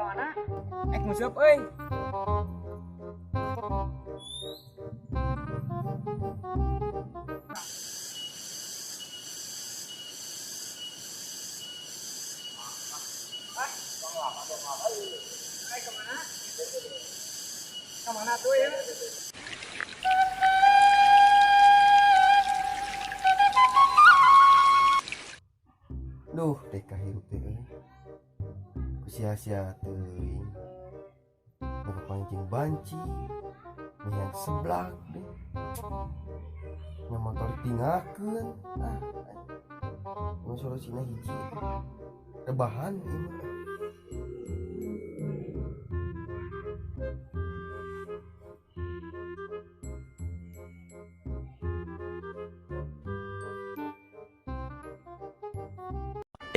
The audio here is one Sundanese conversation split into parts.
Mana? Ek nguseup euy. Ai kemana? Kemana tuh ya? Duh, deka hirup teh euy. Ku sia-sia teuing. Boga pancing banci, mihan seblak deh. Nya motor tinggalkeun. Ah, nu solusina hiji. Rebahan ieu mah.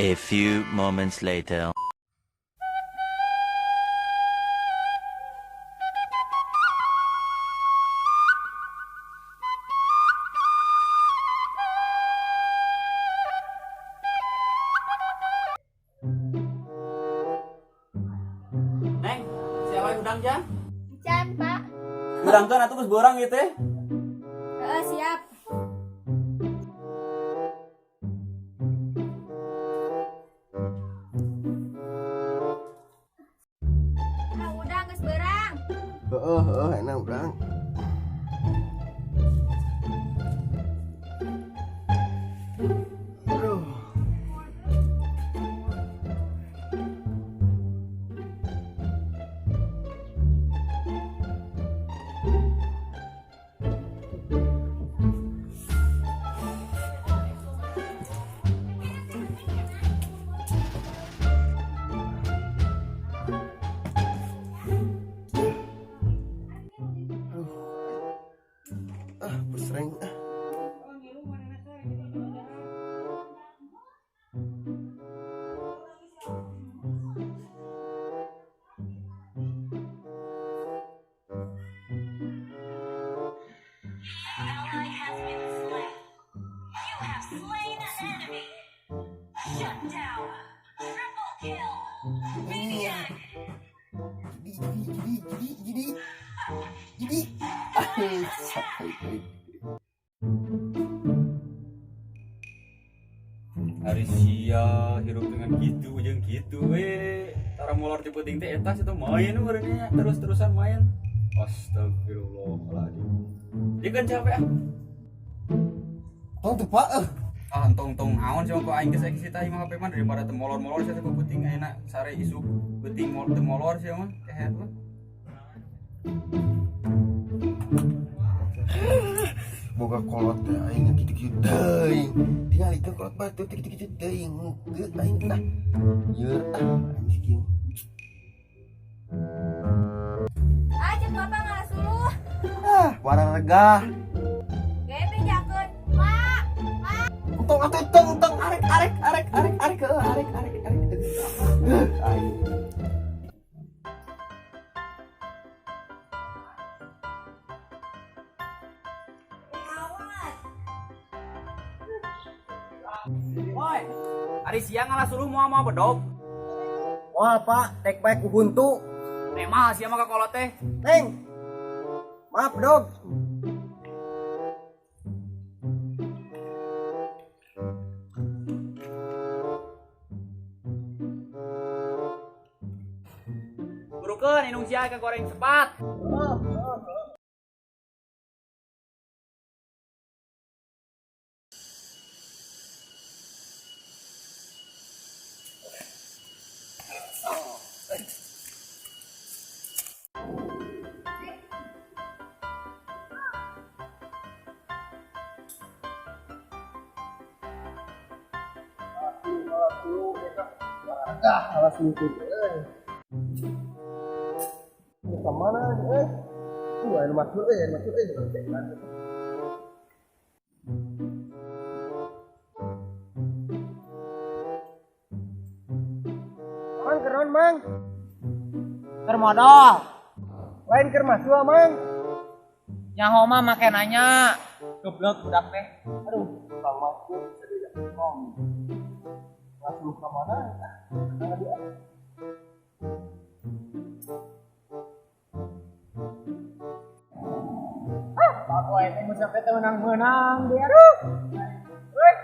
A few moments later. Neng, siapa yang udang jan? Can, Pak. Udangkeun atuh geus beurang ieu teh. Heeh, siap. Ah, udang geus beurang. Heeh, heeh, enak urang. Aduh. Ah, pesreng ah. Ally has been slain. You have slain an enemy. Shut down. Triple kill. Maniac. Jadi, jadi, jadi, jadi, jadi. Ah, sampai euy. Ari sia hirup dengan kitu jeung kitu we. Tara molor ti peuting teh eta situ main meureun terus-terusan main. Astagfirullahaladzim. Dia kan capek ah. Tong tuh Pak. Eh. Ah, tong tong naon sih kok aing geus ek sita imah HP mah daripada teu molor-molor sia teh peuting ayeuna sare isuk peuting teu molor sia mah kehet mah. Boga kolot teh aing kitu-kitu teuing. Tingalikeun kolot batu teh kitu-kitu teuing. Henteu aing tah. Ieu ah aing kieu. Ah, ceuk Bapak ngasuluh. Ah, warang regah. Gae bejakeun. Pak, Pak. Entong atuh entong entong arek arek arek arek arek heuh arek arek arek. Aing. Awat. Woi, ari siang ngalah suruh moal moal bedog. Moal Pak, tek bae ku huntu. Nemah sia mah ka kolot teh. Neng. Maaf dog. Burukeun indung sia ka goreng sepat. Ah, alas itu euy. Ka mana euy? Anu masuk euy, anu masuk euy. Mang keron mang. Keur modal. Lain keur masuk mang. Nyaho mah make nanya. Goblok budak teh. Aduh, Bang masuk serius. Ngom. Masuk ka mana? Mana dia? Teu menang-menang dia aduh. Euy.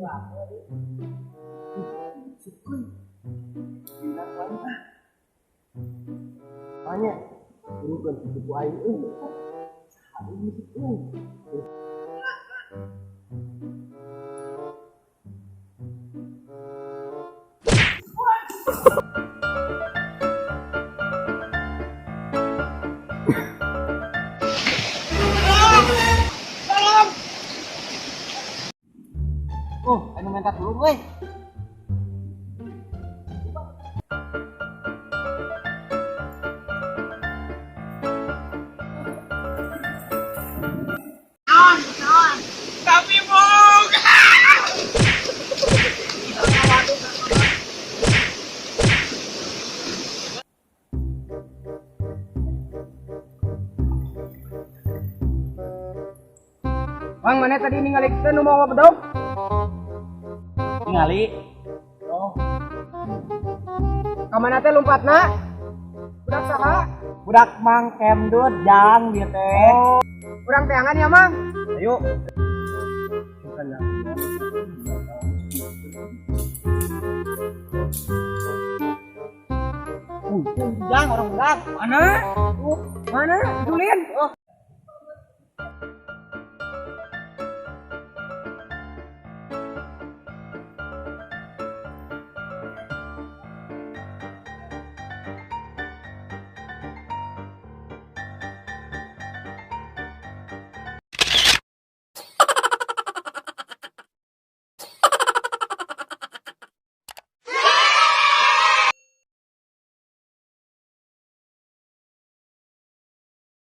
Wah. Banyak. Bukan kitu ku aing euy. Saha musik euy. Oh, anu minta tulung euy. Bang, mana tadi ningali kita nu mau bedog? Ningali. Oh, Ka mana teh lompatna? Budak saha? Budak Mang Kemdut jang dia teh. Oh, urang teangan ya, Mang. Ayo. Jang orang budak. Mana? Mana? Julin. Oh.